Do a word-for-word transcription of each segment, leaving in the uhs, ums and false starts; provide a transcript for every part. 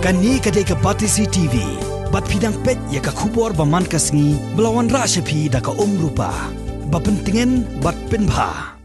Kane ka dei ka Batesi T V. Bad phi dang peit ïa ka khubor ba man ka sngi ba la wanrah sha phi da ka Umrupa. Ba pyntngen bad pynbha.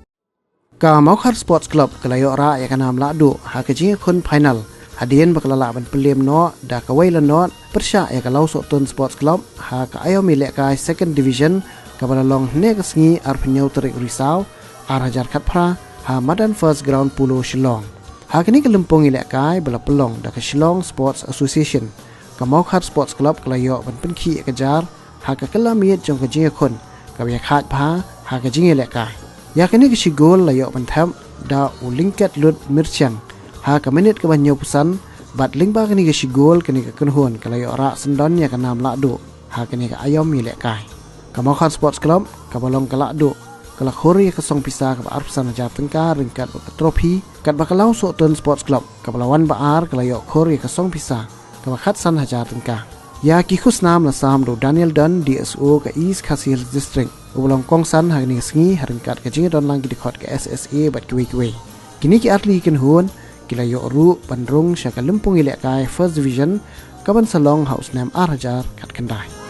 Ka Mawkhar Sports Club ka la ïoh rah ïa ka nam lahduh ha ka jingïakhun final hadien ba ka la lah ban pynlem noh da ka wei la nod pyrshah ïa ka Lawsohtun Sports Club ha ka aïom ïalehkai Second Division kaba la long hynne ka sngi arphew hynñiew tarik Risaw ar hajar khatphra ha Madan First Ground Polo Shillong. Ha kane ka lympung ïalehkai ba la pynlong da ka Shillong Sports Association, ka Mawkhar Sports Club ka la ïoh ban pynkhih ïa ka jar ha ka kylla miet jong ka jingïakhun kaba ïakhaid bha ha ka jingïalehkai. Ïa kane ka shi gol la ïoh ban thep da u Lyngketlut Myrchiang ha ka minit kaba hynñiewphew san, bad lyngba kane ka shi gol kane ka kynhun ka la ïoh rah syndon ïa ka nam lahduh ha kane ka aïom ïalehkai. Ka Mawkhar Sports Club kaba long ka lahduh ka la khur ïa ka song pisa kaba arphew san hajar tyngka ryngkat bad ka trophy, katba ka Lawsohtun Sports Club kaba la wan ba ar ka la ïoh khur ïa ka song pisa kaba khatsan hajar tyngka. Ïa ki khusnam la sam da u Daniel Don, D S O ka East Khasi Hills District, uba long kongsan ha kane ka sngi ha ryngkat ka jingdon lang ki dkhot ka S S A bad kiwei kiwei. Kine ki artylli ki kynhun ki la ïoh ruh ban rung sha ka lympung ïalehkai First Division kaban sa long ha u snem ar hajar khatkhyndai.